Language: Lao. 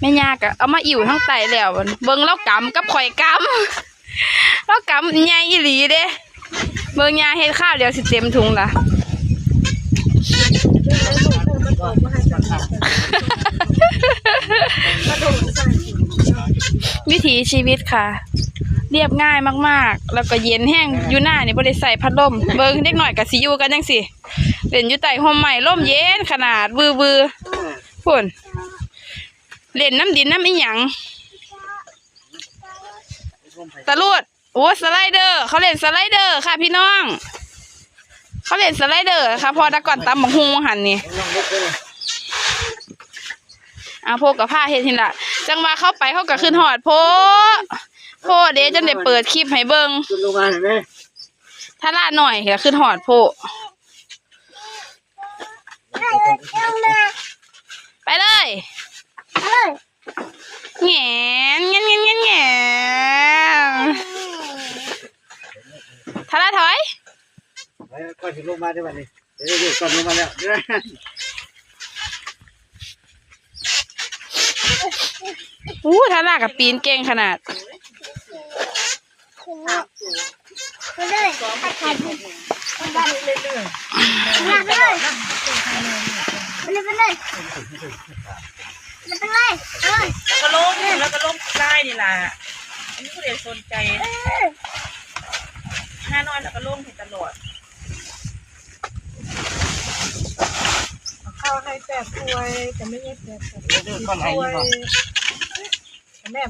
ແມ່ຍ່າກໍເອົາມາອີ່ວທາງໃຕ້ແລ້ວ. ເບິ່ງລາວກຳກັບຂ້ອຍກຳ ລາວກຳໃຫຍ່ອີ່ຫຼີເດ້. ເບິ່ງຍ່າເຮັດຄາວດຽວຊິເຕັມຖົງລະ. ວິຖີຊີວິດຄ່ະ ລຽບງ່າຍມາກໆ ແລ້ວກໍເຢັນແຮງ. ຢູ່ນານີ້ບໍ່ໄດ້ໃຊ້ພັດລົມ. ເບິ່ງເດັກນ້ອຍກໍຊິຢູ່ກັນຈັ່ງຊີ້ ເລ່ນຢູ່ໃຕ້ຮົ່ມໄມ້ ລົມເຢັນຂະໜາດ ວືໆ ພຸ້ນ. ເລ່ນນຳດິນນຳອີ່ຫຍັງ ຕາລູດ. ໂອ້ ສະໄລເດີ ເຂົາເລ່ນສະໄລເດີຄ່ະພີ່ນ້ອງ ເຂົາເລ່ນສະໄລເດີຄ່ະ. ພໍ່ຕາກ່ອນຕຳບັກຫຸ່ງຫັ້ນນີ້ ອາໂພກໍພາເຮັດຫັ້ນລະ. ຈັ່ງວ່າເຂົາໄປ ເຮົາກໍຄຶດຮອດໂພ ໂພເດ ຈົນໄດ້ເປີດຄລິບໃຫ້ເບິ່ງ. ທາລານ້ອຍກໍຄຶດຮອດໂພ. ໄປເລີຍ ແຫງນ ແຫງນ ແຫງນ ແຫງນ ແຫງນ. ທາລາຖອຍ ໄປ ກ່ອນຊິລົງມາເດີບັດນີ້ ເດີໆ ກ່ອນລົງມາແລ້ວ. ອູ້ ທາລາກໍປີນເກັ່ງຂະໜາດ. ໄປເລີຍ ໄປເລີຍ ໄປເລີຍ ໄປເລີຍ ໄປເລີຍ ເອີ ແລ້ວກໍລົງ ແລ້ວກໍລົງລາຍນີ້ລະ ບໍ່ມີຜູ້ໃດສົນໃຈ. ເອີ ຫານ້ອຍແລ້ວກໍລົງໃຫ້ຕະຫຼອດ. ເອົາເຂົ້າໃຫ້ແປດຖ້ວຍ ແຕ່ແມ່ໃຫຍ່ແປດຖ້ວຍ.